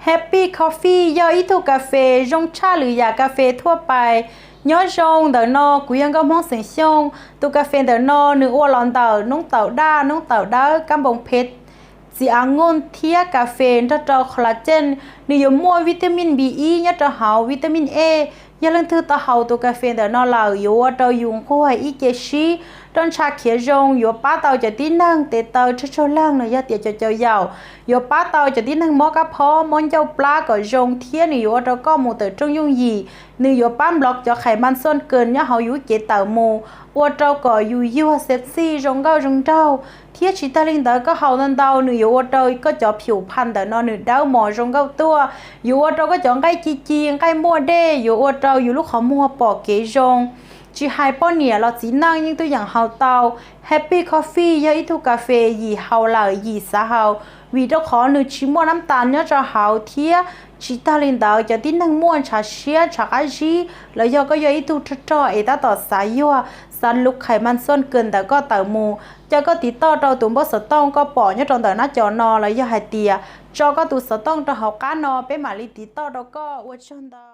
Happy Coffee yog ib tug kas fes zoo tshaj lwm yam kas fes thuaj pais. Nyob zoo, ntawm no kuv yog Nkauj Hmoob xeem Xyooj. Tus kas fes ntawm no nws ua los ntawm noob taum daj, noob taum dawb, kab npoos phev, txiv av nkuj thiab kas fes nrog rau collagen. Nws yuav muaj vitamin B ib nyob rau hauv, vitamin A. Yog leej twg tau haus tus kas fes ntawm no lawm yuav ua rau yus nquag ib ce sib, roj ntsha khiav zoo, yuav pab tau cov tib neeg tes taw tsawg tsawg leeg los yog tias cov caum yaum, yuav pab tau cov tib neeg mob kab phob, mob ncauj plab kom zoo, thiab nws yuav ua rau koj mus tawm rooj yooj yim. Nws yuav pab nplov cov khais mas xooj kws nyob hauv yus cev tawm mus, ua rau kom yus yuag xev txij zoo nkauj zoo nraug. Thiab tsis tag li ntawd, koj haus ntau ntau nws yuav ua rau koj cov phium phas ntawm no nws dawb mos zoo nkauj tuaj, yuav ua rau koj cov nqaij ci ci, nqaij muaj dej, yuav ua rau yus lub qhov muag pom kev zoo. Tsis hais poj niam los txiv neej yeej tuaj yeem haus tau. Happy Coffee yog ib tug kas fes yim haus lawm yim xav haus, vim rau qhov nws tsis muaj nab tas nyob rau hauv, thiab tsis tag li ntawd, cov tib neeg muaj ntshav siab ntshav qab zib los yog koj yog ib tug rog rog es tab tom xav yuag, xav luv khais mas xooj kws ntawm koj tawm mus, cia koj tiv toj rau tus npawb xov tooj koj pom nyob rau ntawm nab cov no los yog hais tias tso koj tus xov tooj rau hauv qab no peb mam li tiv toj rau koj. Ua tsaug ntau.